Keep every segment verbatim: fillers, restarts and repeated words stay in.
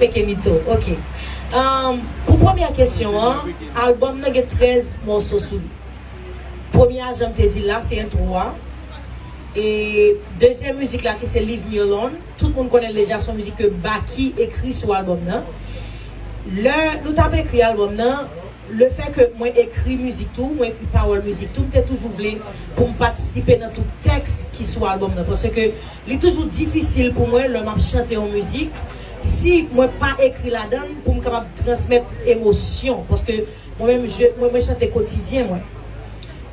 Pequenito, ok. Um, pou premyè kesyon an, albòm nan gen trèz mòso sou li. Premye a, jan m te di la, se entwo a. E dezyèm mizik la, ki se Leave Me Alone, tout moun konnen l deja, se yon mizik ke Baky ekri sou albòm nan. Lè nou t ap ekri albòm nan, le fè ke mwen ekri mizik tou, mwen ekri pawòl mizik tou, m te toujou vle pou m patisipe nan tout tèks ki sou albòm nan. Paske li toujou difisil pou mwen lè m ap chante yon mizik, si mwen pa ekri ladan l, pou m kapab transmèt emosyon. Paske mwen menm, je, mwen, mwen chante kotidyen mwen.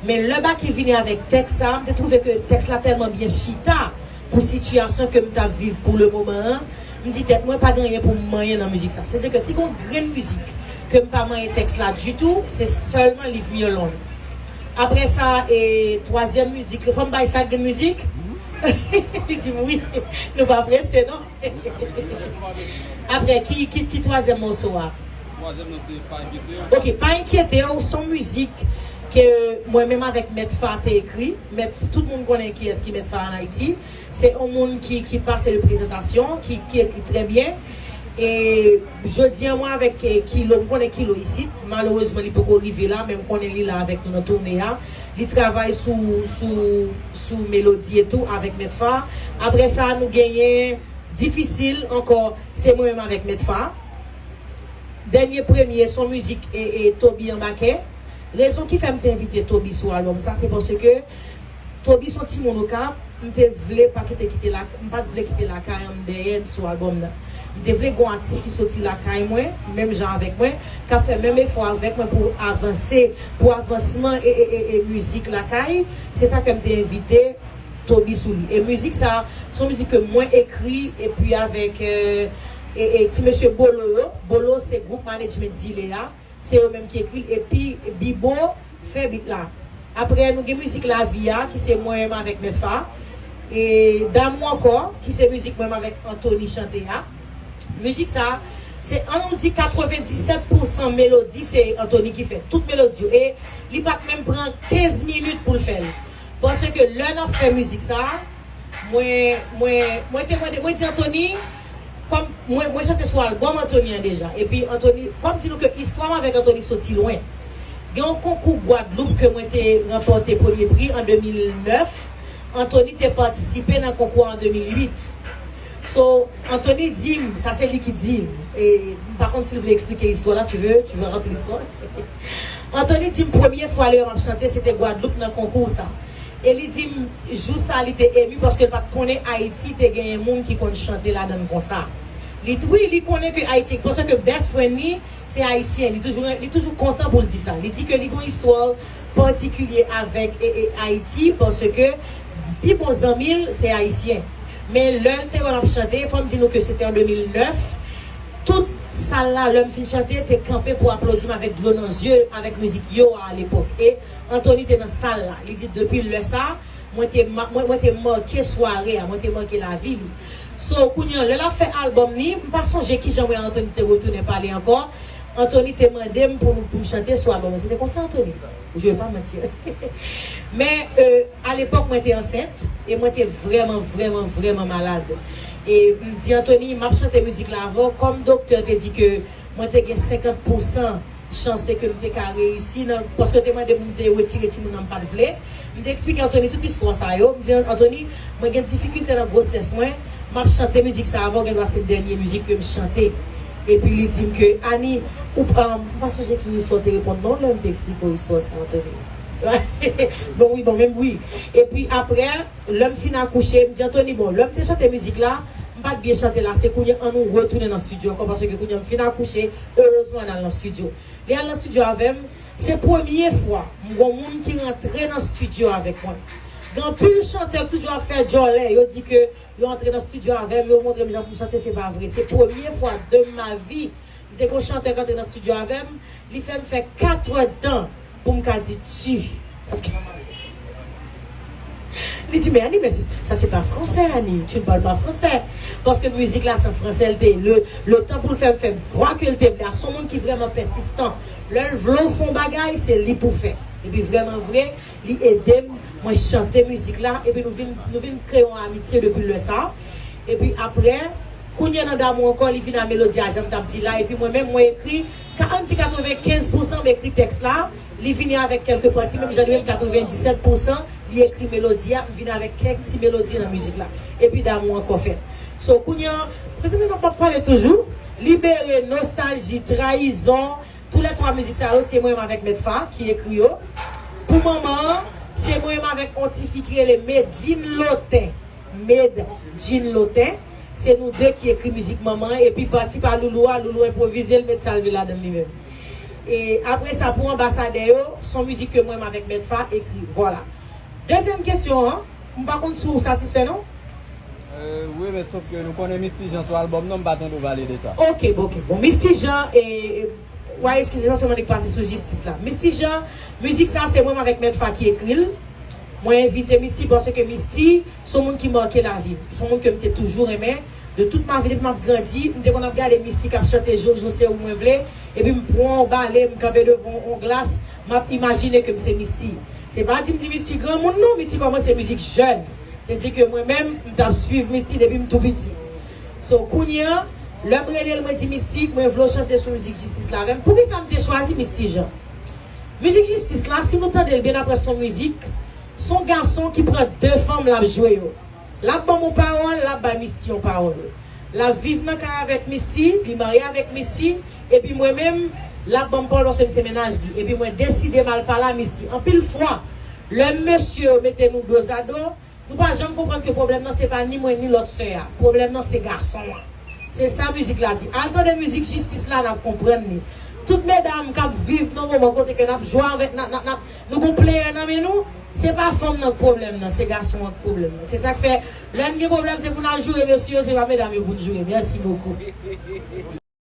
Men lè Baky vini avèk tèks sa, m te twouve ke tèks la tèlman byen chita pou sitiyasyon ke m t ap viv pou le moman an. M di tèt mwen, pa gen anyen pou m manyen nan mizik sa. Sètadi ke si gon grenn mizik ke m pa manyen tèks la ditou, se sèlman Leave Me Alone. Apre sa, e twazyèm mizik, fò m bay chak grenn mizik? Li di m wi, nou pa prese non. Apre, ki, ki, ki twazyèm mòso a? Twazyèm nan se Pa Enkyete W. Ok, Pa Enkyete W, se yon mizik ke mwen menm avèk Mèt Fa te ekri. Mèt, tout moun konnen kiyès ki Mèt Fa ann Ayiti. Se yon moun ki, ki pase de prezantasyon, ki, ki ekri trè byen. E jodi a, mwen avèk, eh, Kilo, m konnen Kilo isit. Malerezman, li poko rive la, men m konnen li la avèk nou nan toune a. Li travay sou, sou, sou melodi e tou avèk Mèt Fa. Apre sa, nou genyen Difisil ankò, se mwen menm avèk Mèt Fa. Dènye premye, se yon mizik e, e Toby anbake. Rezon ki fè m te envite Toby sou albòm sa, se paske Toby se yon timoun Okap, m te vle pa kite, kite la, m pa t vle kite lakay an m dèyè sou albòm nan. M te vle gon atis ki soti lakay mwen, menm jan avèk mwen, k ap fè menm efò avèk mwen pou avanse, pou avansman e, e, e, e mizik lakay. Se sa fè m te envite Toby sou li. E mizik sa, se yon mizik ke mwen ekri, epi avèk, euh, e, e ti mesye Bolo yo. Bolo se gwoup management Zile a. Se yo menm ki ekri l. Epi Bibo fè beat la. Apre, nou gen mizik Lavi a, ki se mwen menm avèk Mèt Fa. E Damou Ankò, ki se mizik mwen menm avèk Anthony chante a. Mizik sa, se, ann nou di, katrevenndisèt pousan melodi, se Anthony ki fè. Tout melodi yo. E li pa t menm pran kenz minit pou l fè l. Paske lè n ap fè mizik sa, mwen, mwen, mwen te mande, mwen di Anthony, kòm mwen, mwen chante sou albòm Anthony an deja. Epi Anthony, fò m di nou ke istwa m avèk Anthony soti lwen. Gen yon konkou Gwadloup ke mwen te ranpòte premye pri an de mil nèf. Anthony te patisipe nan konkou a an de mil uit. So, Anthony di m, sa se li ki di m, e m pa konn si l vle eksplike istwa la, tu veux, tu veux rentrer l'histoire? Anthony di m premye fwa lè m ap chante, se te Gwadloup nan konkou sa. E li di m, jou sa li te emu paske l pa t konnen Ayiti te genyen moun ki konn chante ladan l konsa. Li, wi, li konnen ke Ayiti, paske best friend li, se ayisyen. Li toujou, li toujou kontan pou l di sa. Li di ke li gon istwa patikilye avèk e, e, Ayiti, paske pi bon zanmi l, se ayisyen. Men lè l te wè m ap chante, fò m di nou ke se te an de mil nèf, tout sal la, lè m fin chante, te kanpe pou aplodi m avèk dlo nan zye, avèk mizik Yo a alepòk. E Anthony te nan sal la. Li di, depi lè sa, mwen te ma-, mwen, mwen te make sware a, mwen te make lavi li. So, kounye a, lè l ap fè albòm li, m pa sonje kijan mwen ak Anthony te retounen pale ankò. Anthony te mande m pou, pou m chante sou albòm lan. Se te konsa, Anthony? Je vais pas mentir. Men, euh, alepòk, mwen te ansent e mwen te vrèman, vrèman, vrèman malad. E m di Anthony, m ap chante mizik la avè w. Kòm doktè te di ke mwen te gen senkant pousan chans ke m te ka reyisi nan, paske yo te mande m pou m te retire timoun nan, m pa t vle. M te eksplike Anthony tout istwa sa yo. M di, Anthony, mwen gen difikilte nan gwosès mwen. M ap chante mizik sa avè w, gendwa se dènye mizik ke m chante. Epi li di m ke, Annie, ou, um, m pa sonje ki istwa w te reponn non lè m te eksplike w istwa sa, Anthony. Bon, wi, bon, menm wi. Epi apre, lè m fin akouche, m di, Anthony, bon, lè m te chante mizik la, m pa t byen chante la, se kounye a ann nou retounen nan estidyo ankò, paske kounye a m fin akouche, erezman ann al nan estidyo. Li al nan estidyo avè m, se premye fwa m gon moun ki rantre nan estidyo avèk mwen. Gen anpil chantè ki toujou ap fè djòlè, yo di ke yo antre nan estidyo avè m, yo montre m jan pou m chante, se pa vre. Se premye fwa de ma vie, m te gon chantè ki antre nan estidyo avè m, li fè m fè katrè tan pou m ka di tu. Paske li di, mais Annie, mais c'est- ça c'est pas français, Annie, tu ne parles pas français. Paske mizik la se an fransè l te ye. Le, le tan pou l fè m fè vwa ke l te vle a, se yon moun ki vrèman pèsistan. Lè l vle w fè yon bagay, se li pou fè. Epi vrèman vre, li ede m, mwen chante mizik la, epi nou vin, nou vin kreye yon amitye depi lè sa. Epi apre, Kounye a nan Damou Ankò, li vin a melodi a, jan m t ap di la, epi mwen menm, mwen ekri, ka-, ann di katrevenkenz pousan m ekri tèks la, li vini avèk kèlke pati, menm jan li menm, katrevenndisèt pousan, li ekri melodi a, m vin avèk kèk ti melodi nan mizik la. Epi Damou Ankò fèt. So, kounye a, prezime nan p ap pale toujou, Libere, Nostalji, Trayizon, toulètwa mizik sa yo, se mwen menm avèk Mèt Fa ki ekri yo. Pou manman an, se mwen menm avèk yon ti fi ki rele Medjine Lotin. Med Jean Lotin. Se nou de ki ekri mizik manman an, epi pati pa Loulou a, Loulou enpwovize l, met sa l vle ladan l li menm. E apre sa, pou Anbasadè yo, se yon mizik ke mwen menm avèk Mèt Fa ekri. Vwala. Dezyèm kesyon an, m pa konn si w satisfè non? Euh, wi, men sof ke nou konnen Misty Jean sou albòm nan, m pa tande w pale de sa. Ok, bon, ok. Bon, Misty Jean, e, e, w a eskize paske m annik pase sou Jistis la. Misty Jean, mizik sa se mwen menm avèk Mèt Fa ki ekri l. Mwen envite Misty paske Misty se yon moun ki make lavi m. Se yon moun ke m te toujou renmen. De tout ma vie, depi m ap grandi, m te konn ap gade Misty k ap chante Jojo se ou mwen vle, epi m pran yon bale, m kanpe devan yon glas, m ap imajine ke m se Misty. Se pa di m di Misty granmoun non, Misty kòmanse mizik jèn. Se di ke mwen menm, m t ap swiv Misty depi m tou piti. So, kounye a, lè m rele l, mwen di Misty, mwen vle w chante sou mizik Jistis la avè m. Poukisa m te chwazi Misty Jean? Mizik Jistis la, si nou tande l byen apre se yon mizik, se yon gason ki pran de fanm l ap jwe yo. L ap ban m yon pawòl, l ap bay Misty yon pawòl. L ap viv nan kay avèk Misty, li marye avèk Misty, epi mwen menm, l ap ban m pawòl paske m se mennaj li. Epi mwen deside m al pale a Misty. Anpil fwa, lè mesye yo mete nou dozado, nou pa janm konprann ke pwoblèm nan se pa ni mwen ni lòt sè a. Pwoblèm nan se gason an. Se sa mizik la di. Al tande mizik Jistis la, n ap konprann li. Tout medam k ap viv nan moman kote ke n ap jwe avèk, n ap, n ap, n ap, nou gon player nan men nou, se pa fanm nan k pwoblèm nan, se gason an k pwoblèm nan. Se sa k fè, lè n gen pwoblèm, se pou n al joure mesye yo, se pa medam yo pou n joure. Mèsi bokou.